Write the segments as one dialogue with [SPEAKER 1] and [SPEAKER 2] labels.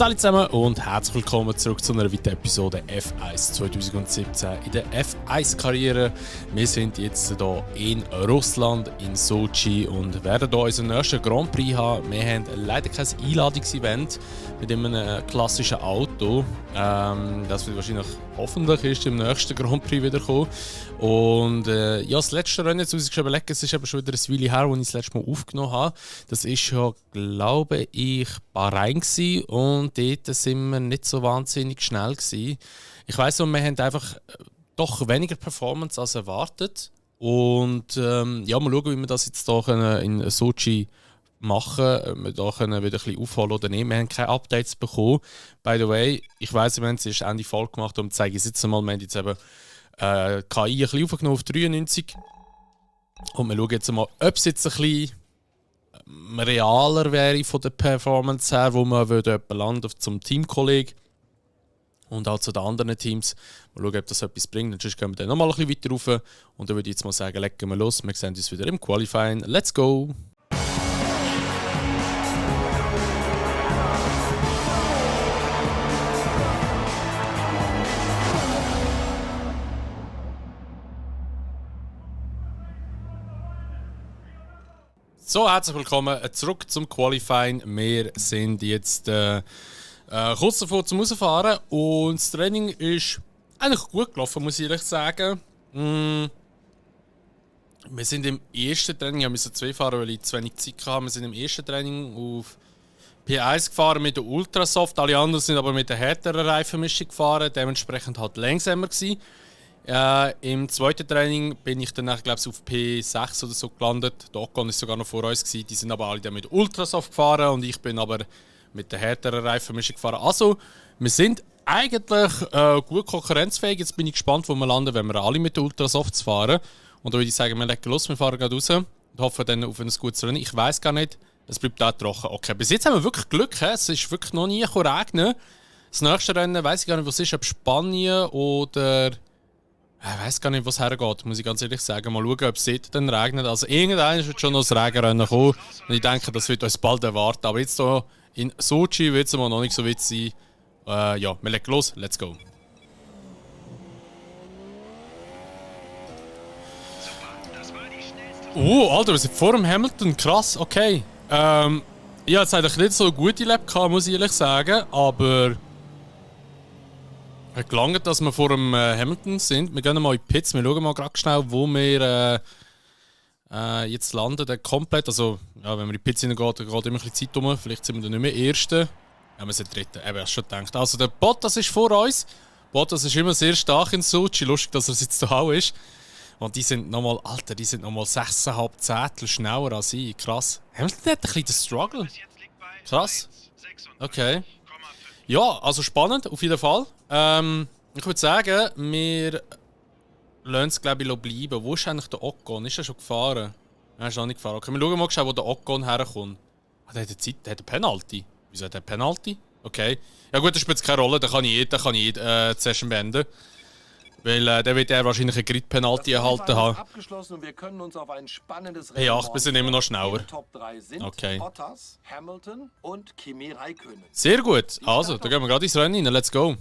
[SPEAKER 1] Salut zusammen und herzlich willkommen zurück zu einer weiteren Episode F1 2017 in der F1-Karriere. Wir sind jetzt hier in Russland, in Sochi und werden hier unseren ersten Grand Prix haben. Wir haben leider kein Einladungsevent mit einem klassischen Auto. Das wird wahrscheinlich hoffentlich erst im nächsten Grand Prix wieder kommen. Und ja, das letzte Rennen, jetzt muss ich schon überlegen, es ist eben schon wieder ein Weile her, als ich das letzte Mal aufgenommen habe. Das war ja, glaube ich, Bahrain gewesen, und dort sind wir nicht so wahnsinnig schnell gewesen. Ich weiss noch, wir haben einfach doch weniger Performance als erwartet. Und ja, mal schauen, wie wir das jetzt hier in Sochi machen, wir da können wieder ein bisschen aufholen oder nicht. Wir haben keine Updates bekommen. By the way, ich weiss, wir haben es erst Ende Folge gemacht, und zeige es jetzt mal. Wir haben jetzt eben KI ein bisschen aufgenommen auf 93. Und wir schauen jetzt mal, ob es jetzt ein bisschen realer wäre von der Performance her, wo man jemanden landen zum Teamkollegen und auch zu den anderen Teams. Mal schauen, ob das etwas bringt. Und sonst gehen wir dann nochmal ein bisschen weiter rauf. Und dann würde ich jetzt mal sagen, legen wir los. Wir sehen uns wieder im Qualifying. Let's go! So, herzlich willkommen zurück zum Qualifying. Wir sind jetzt kurz davor zum Rausfahren und das Training ist eigentlich gut gelaufen, muss ich ehrlich sagen. Wir sind im ersten Training, wir müssen zwei fahren, weil ich zu wenig Zeit hatte. Wir sind im ersten Training auf P1 gefahren mit der Ultrasoft, alle anderen sind aber mit der härteren Reifenmischung gefahren, dementsprechend halt langsamer gewesen. Im zweiten Training bin ich dann, glaube ich, auf P6 oder so gelandet. Der Ocon war sogar noch vor uns gewesen. Die sind aber alle dann mit Ultrasoft gefahren und ich bin aber mit der härteren Reifenmischung gefahren. Also, wir sind eigentlich gut konkurrenzfähig. Jetzt bin ich gespannt, wo wir landen, wenn wir alle mit der Ultrasoft fahren. Und da würde ich sagen, wir legen los, wir fahren gerade raus und hoffen dann auf ein gutes Rennen. Ich weiss gar nicht, es bleibt auch trocken. Okay, bis jetzt haben wir wirklich Glück. Es ist wirklich noch nie regnen. Das nächste Rennen weiss ich gar nicht, was es ist, ob Spanien oder... Ich weiss gar nicht, was hergeht, muss ich ganz ehrlich sagen. Mal schauen, ob es dort dann regnet. Also irgendwann wird schon noch das Regenrennen kommen. Und ich denke, das wird uns bald erwarten. Aber jetzt hier in Sochi wird es mal noch nicht so weit sein. Ja, wir legen los. Let's go. Oh, Alter, wir sind vor dem Hamilton. Krass, okay. Ich hatte eigentlich nicht so eine gute Lap gehabt, muss ich ehrlich sagen. Aber... Es gelangt, dass wir vor dem Hamilton sind. Wir gehen mal in die Pits. Wir schauen mal gerade schnell, wo wir jetzt landen. Komplett. Also, ja, wenn wir in die Pits hineingehen, dann geht immer ein bisschen Zeit um. Vielleicht sind wir dann nicht mehr Erste. Ja, wir sind Dritte. Eben, hast du schon gedacht. Also, der Bottas ist vor uns. Bottas ist immer sehr stark in Sochi. Lustig, dass er jetzt zu Hause ist. Und die sind nochmal, Alter, die sind nochmal 6,5 Zehntel schneller als ich. Krass. Hamilton hat ein bisschen den Struggle. Krass. Okay. Ja, also spannend, auf jeden Fall. Ich würde sagen, wir lassen es, glaube ich, bleiben. Wo ist eigentlich der Ocon? Ist er schon gefahren? Er ist noch nicht gefahren. Okay, wir schauen mal, wo der Ocon herkommt. Ah, der hat eine Zeit, der hat eine Penalty. Wieso hat er eine Penalty? Okay. Ja gut, das spielt jetzt keine Rolle, da kann ich die Session beenden. Weil der wird wahrscheinlich eine Grid-Penalty erhalten haben.
[SPEAKER 2] Abgeschlossen und wir können uns auf ein spannendes
[SPEAKER 1] Rennen P8, wir sind immer noch schneller.
[SPEAKER 2] Die Top 3 sind
[SPEAKER 1] okay.
[SPEAKER 2] Bottas, Hamilton und Kimi Räikkönen.
[SPEAKER 1] Sehr gut. Also, da gehen wir gerade ins Rennen rein. Let's go.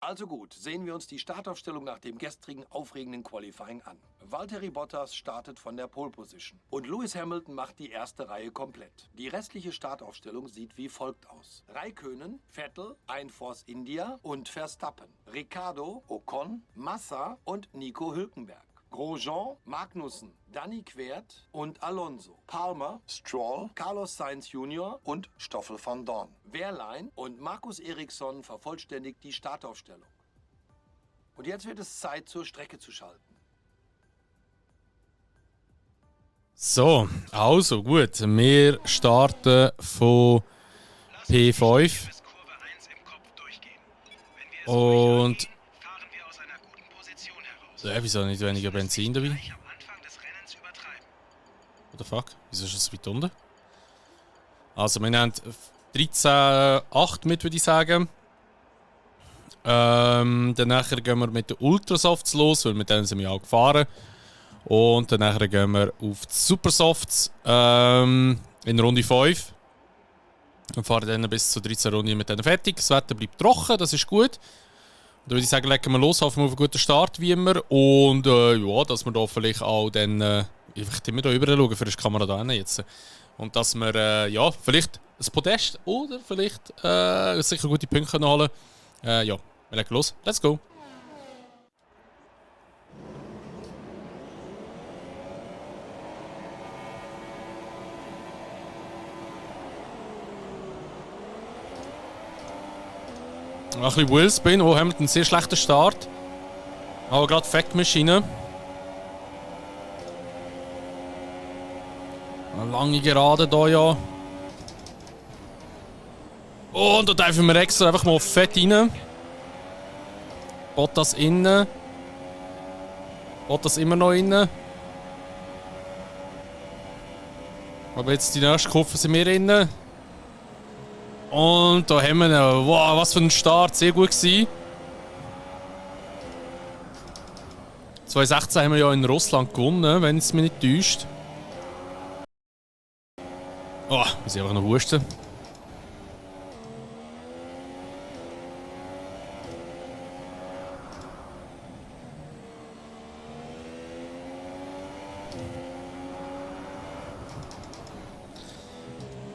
[SPEAKER 2] Also gut, sehen wir uns die Startaufstellung nach dem gestrigen aufregenden Qualifying an. Valtteri Bottas startet von der Pole Position und Lewis Hamilton macht die erste Reihe komplett. Die restliche Startaufstellung sieht wie folgt aus: Räikkönen, Vettel, Force India und Verstappen, Ricciardo, Ocon, Massa und Nico Hülkenberg. Grosjean, Magnussen, Danny Quert und Alonso, Palmer, Stroll, Carlos Sainz Jr. und Stoffel van Dorn. Wehrlein und Markus Eriksson vervollständigt die Startaufstellung. Und jetzt wird es Zeit, zur Strecke zu schalten.
[SPEAKER 1] So, also gut. Wir starten von P5. Und... wieso nicht weniger Benzin dabei? What the fuck? Wieso ist das weit unten? Also wir haben 13,8 mit, würde ich sagen. Dann nachher gehen wir mit den Ultrasofts los, weil mit denen sind wir auch gefahren. Und dann nachher gehen wir auf die Supersofts in Runde 5. Und fahren dann bis zu 13 Runden mit denen fertig. Das Wetter bleibt trocken, das ist gut. Und dann würde ich sagen, legen wir los, hoffen wir auf einen guten Start wie immer. Und ja, dass wir da vielleicht auch dann... ich möchte immer hier rüber schauen, für die Kamera da jetzt. Und dass wir ja, vielleicht ein Podest oder vielleicht sicher gute Punkte holen können. Ja, wir legen los. Let's go! Ein bisschen Wheelspin. Oh, Hamilton einen sehr schlechten Start. Aber gerade Fact-Maschine. Eine lange Gerade hier, ja. Oh, und da dürfen wir extra einfach mal fett rein. Bottas innen. Bottas immer noch innen. Aber jetzt die nächste Kurve sind wir innen. Und da haben wir ihn. Wow, was für ein Start. Sehr gut gewesen. 2016 haben wir ja in Russland gewonnen, wenn es mich nicht täuscht. Oh, wir sind einfach noch husten.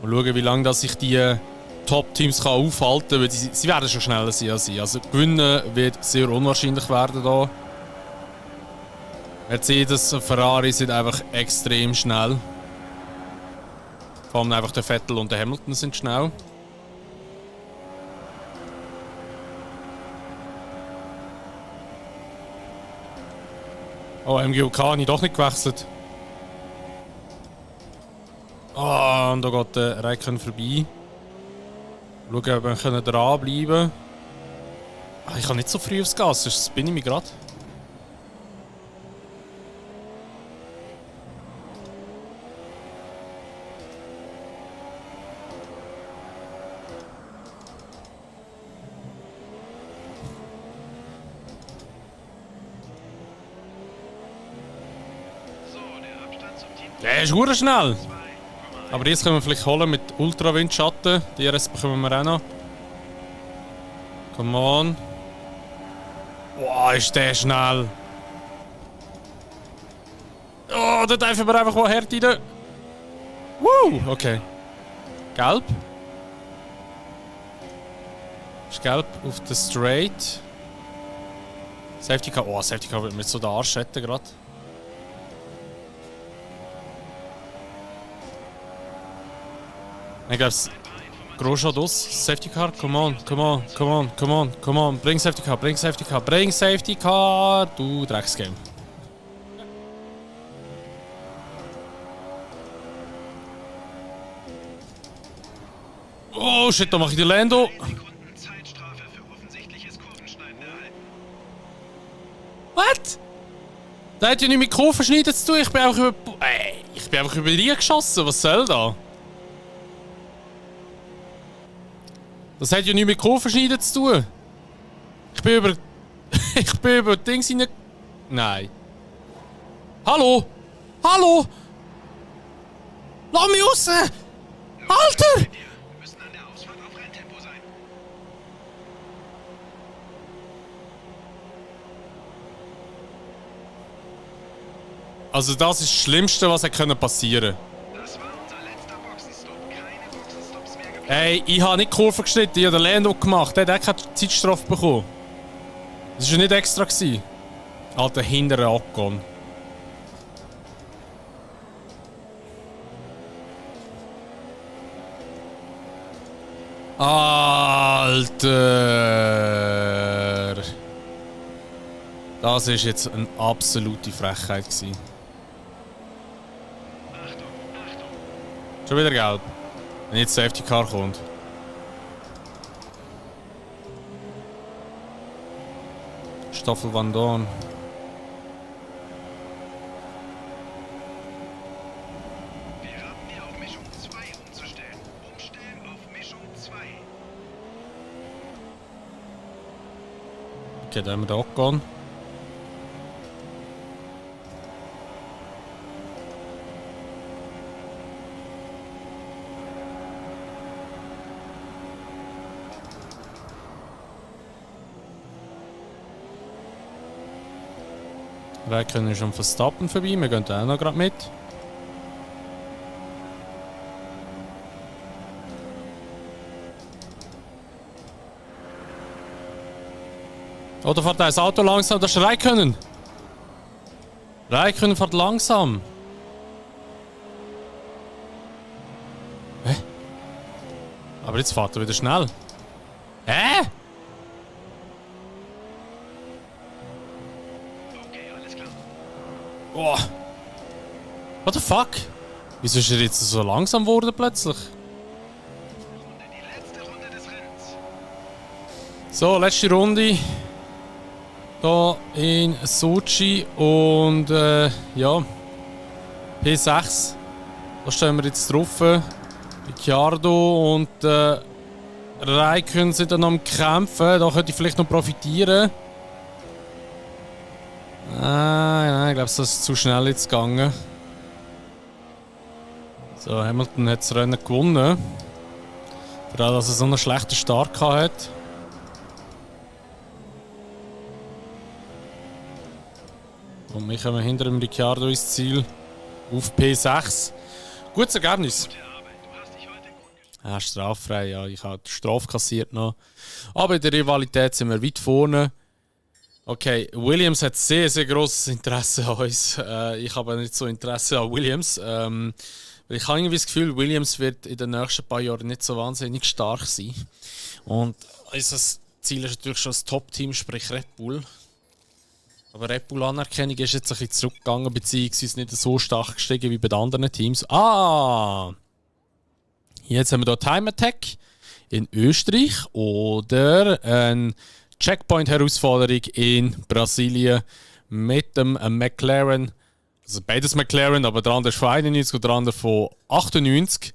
[SPEAKER 1] Mal schauen, wie lange sich die Top-Teams aufhalten kann, weil sie werden schon schneller sein als sie. Also gewinnen wird sehr unwahrscheinlich werden da. Mercedes und Ferrari sind einfach extrem schnell. Vor allem einfach der Vettel und der Hamilton sind schnell. Oh, MGOK habe ich doch nicht gewechselt. Ah, und da geht der Räikkönen vorbei. Schauen, ob wir dranbleiben können. Ich kann nicht so früh aufs Gas, sonst bin ich mich gerade. Der ist gut schnell. Aber jetzt können wir vielleicht holen mit Ultrawindschatten. Die RS bekommen wir auch noch. Come on. Wow, ist der schnell. Oh, da dürfen wir einfach mal hart rein. Woo, okay. Gelb. Ist gelb auf der Straight. Safety Car. Oh, Safety Car wird mir so den Arsch retten gerade. Ich glaube, Grosjean aus. Safety Car, come on, come on, come on, come on, come on. Bring Safety Car, bring Safety Car, bring Safety Car. Du Drecksgame. Oh shit, da mache ich die Lando. Was? Der hat ja nicht mit Kurvenschneiden zu tun. Ich bin einfach über die geschossen. Was soll da? Das hat ja nichts mit Kurvenschneiden zu tun. Ich bin über... ich bin über Dings hinein... Nein. Hallo? Hallo? Lass mich raus! Alter!
[SPEAKER 3] Wir müssen an der Ausfahrt auf Renntempo sein.
[SPEAKER 1] Also das ist das Schlimmste, was passieren konnte.
[SPEAKER 3] Das war unser letzter Boxenstopp. Keine Boxenstops mehr geplant.
[SPEAKER 1] Ey, ich habe nicht Kurve geschnitten, ich habe den Lando gemacht. Der hat keine Zeitstrafe bekommen. Das war nicht extra. Alter, hinterer Akkon. Alter! Das war jetzt eine absolute Frechheit.
[SPEAKER 3] Achtung, Achtung.
[SPEAKER 1] Schon wieder gelb. Wenn jetzt Safety Car kommt. Stoffel Van Dorn.
[SPEAKER 3] Wir raten dir auf Mischung 2 umzustellen. Umstellen auf Mischung 2.
[SPEAKER 1] Okay, dann haben wir den Ocon. Wir können schon Verstappen vorbei, wir gehen da auch noch gerade mit. Oder fährt das Auto langsam? Das ist Räikkönen! Räikkönen fährt langsam! Hä? Aber jetzt fährt er wieder schnell. Hä?
[SPEAKER 3] Okay, alles klar.
[SPEAKER 1] Oh. What the fuck? Wieso ist er jetzt so langsam geworden plötzlich?
[SPEAKER 3] Die letzte Runde des Rennens.
[SPEAKER 1] So, letzte Runde. Hier in Sochi und ja, P6. Da stehen wir jetzt drauf. Ricciardo und Räikkönen sind dann am Kämpfen. Da könnte ich vielleicht noch profitieren. Nein, ich glaube, das ist zu schnell jetzt gegangen. So, Hamilton hat das Rennen gewonnen. Vor allem, dass er so einen schlechten Start hatte. Und wir kommen hinter dem Ricciardo ins Ziel auf P6. Gutes Ergebnis.
[SPEAKER 3] Gute Arbeit. Du hast dich heute gut gespielt.
[SPEAKER 1] Straffrei, ja. Ich habe die Strafe kassiert noch. Aber in der Rivalität sind wir weit vorne. Okay, Williams hat sehr, sehr grosses Interesse an uns. Ich habe nicht so Interesse an Williams. Weil ich habe irgendwie das Gefühl, Williams wird in den nächsten paar Jahren nicht so wahnsinnig stark sein. Und unser Ziel ist natürlich schon das Top-Team, sprich Red Bull. Aber Red Bull-Anerkennung ist jetzt ein bisschen zurückgegangen, beziehungsweise nicht so stark gestiegen wie bei den anderen Teams. Jetzt haben wir hier Time Attack in Österreich oder eine Checkpoint-Herausforderung in Brasilien mit dem McLaren. Also beides McLaren, aber der andere ist von 91 und der andere von 98.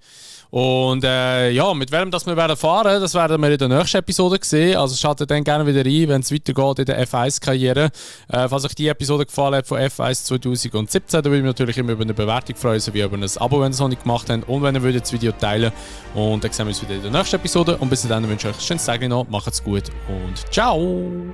[SPEAKER 1] Und ja, mit welchem das wir werden fahren, das werden wir in der nächsten Episode sehen. Also schaltet dann gerne wieder ein, wenn es weitergeht in der F1-Karriere. Falls euch die Episode gefallen hat von F1 2017, dann würde ich mich natürlich immer über eine Bewertung freuen, sowie über ein Abo, wenn ihr es noch nicht gemacht habt. Und wenn ihr das Video teilen würdet. Und dann sehen wir uns wieder in der nächsten Episode. Und bis dann wünsche ich euch ein schönes Tag noch. Macht's gut und ciao!